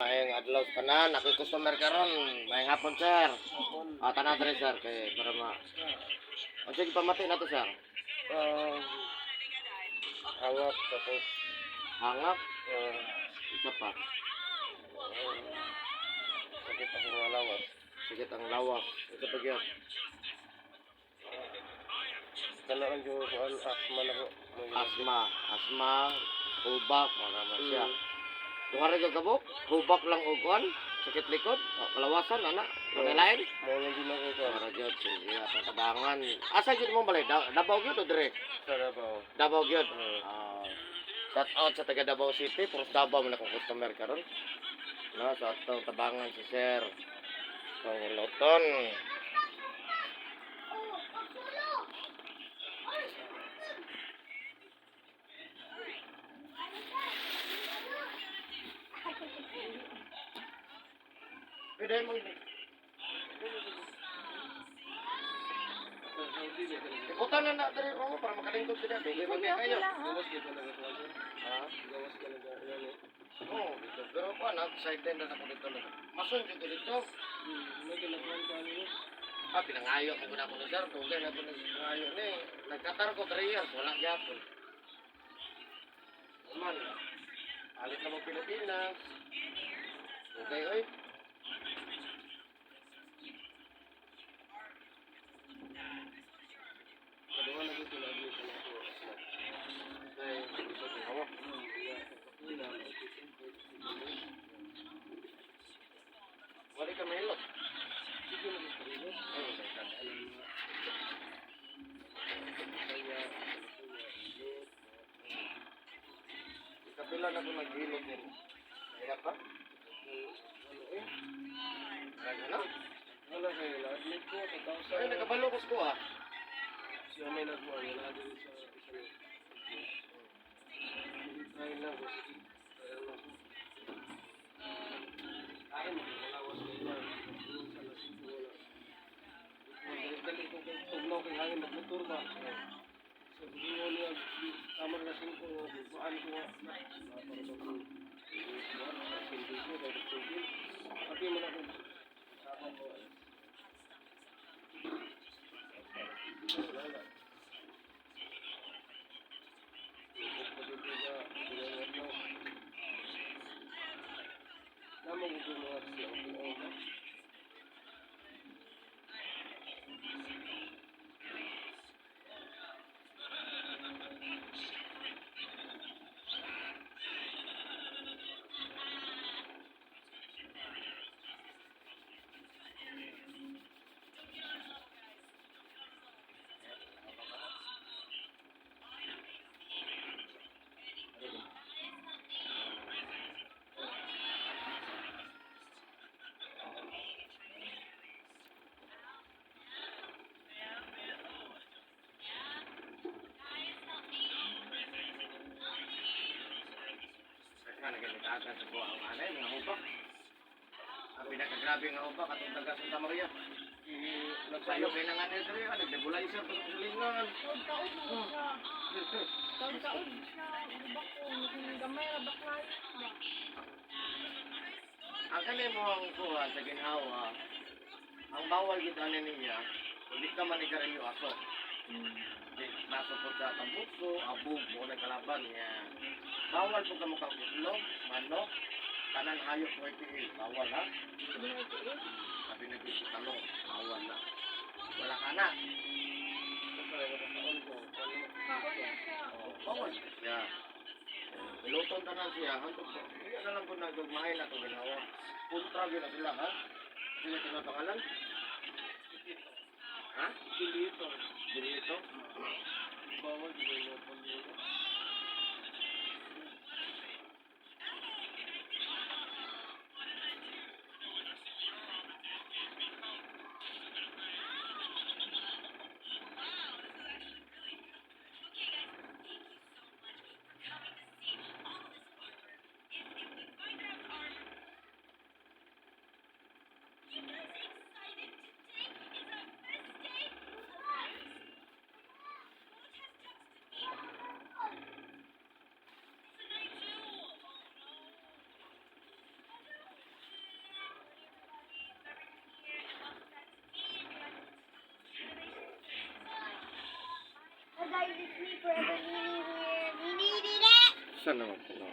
Maayong adlaw sa tanan, ako'y customer karon. Maayong hapon, sir. Ah, tanan diri, sir, kay para ma. Unsa gipamati nato, sir? Hangap tapos Hangap, isa pa. sakit ako nga lawas. Sakit ang lawas. Isa pa gyud. Kana ang yung kuan asthma na ko. Asma, asma, hubak, wala man siya. Duha ra gyud kabuk, hubak lang og kuan, sakit likod, o, kalawasan ana, wala lain. Mao lang din ako kuan. Para gyud sige atong tabangan. Asa gyud mo balay? Davao gyud o dire? Sa Davao. Davao gyud. Mm. Ah, shout out sa taga Davao City, puros Davao man akong customer karon. No, sa atong tabangan si Sir. Pangiloton. Pwede mo. Ikutan na na diri ko para makalingkod sila. Dili man kayo. Gawas gyud ka na kuan, sir. Ha? Gawas ka na yan eh. Oo, dito. Pero kuan, outside din na ako dito. Masun jud ko dito. May ginakuan ka niyo. Ah, pinangayo ko na ako ni sir. Tugay na ako nangayo ni. Nagkatar ko 3 years, wala gyapon. Man, alit na mo Pilipinas. Tugay, oy. Kaduha na gyud lagi ka na ko asthma. Ay, gusto ko hawa. Wala ka mahilot. Sige na gyud ko. Ay, teka. Kapila na ko naghilot din. Kaya pa? Ano eh? Kaya na? Wala kayo na-admit ko 2,000. Ay, nakabalo ko sa ah. Siya may nagkuhan, wala din sa isa niya. Try lang ko, sige. Try lang ko. Kain mo, wala ko sa iba. Sa lasing ko, wala. Dali ko kay tugnaw kay hangin magmotor ba. So, gingon niya, tama na lasing ko, kuan ko nga, na, para ba ko, kuan, sindi ko, dahil tubig. Pati mo na ko, sama ko, ay. Wala. Nga nagkakaagan sa buha ang anay, mga hubak. Ang pinakagrabe nga hubak atong taga Santa Maria. Nagsayo kay na nga nila diri, ah, nagnebulizer pa sa silingan. Taod-taod mo siya. Taod-taod siya. Hubak ko. Making gamay ra baklay. Ang kani mo ang kuha sa ginhawa, ang bawal gid ani niya, hindi ka man igarilyo aso. Di naso po sa tambutso, abog mo na kalaban niya. Bawal po ka mukhang itlog, manok, tanan hayop mo itiil. Bawal ha. Sabi na dito talong, bawal na. Wala ka na. Kaon na siya. Oh, bawal siya. Piloton tanan siya, hantog po. Hindi na lang po nagugmahay na itong ginawa. Kontra yun na sila, ha? Sino ito na pangalan? Ha? Julito. Julito? Bawal di ba mo pag It's me forever, Nini here. Nini, Nini! Saan naman po na?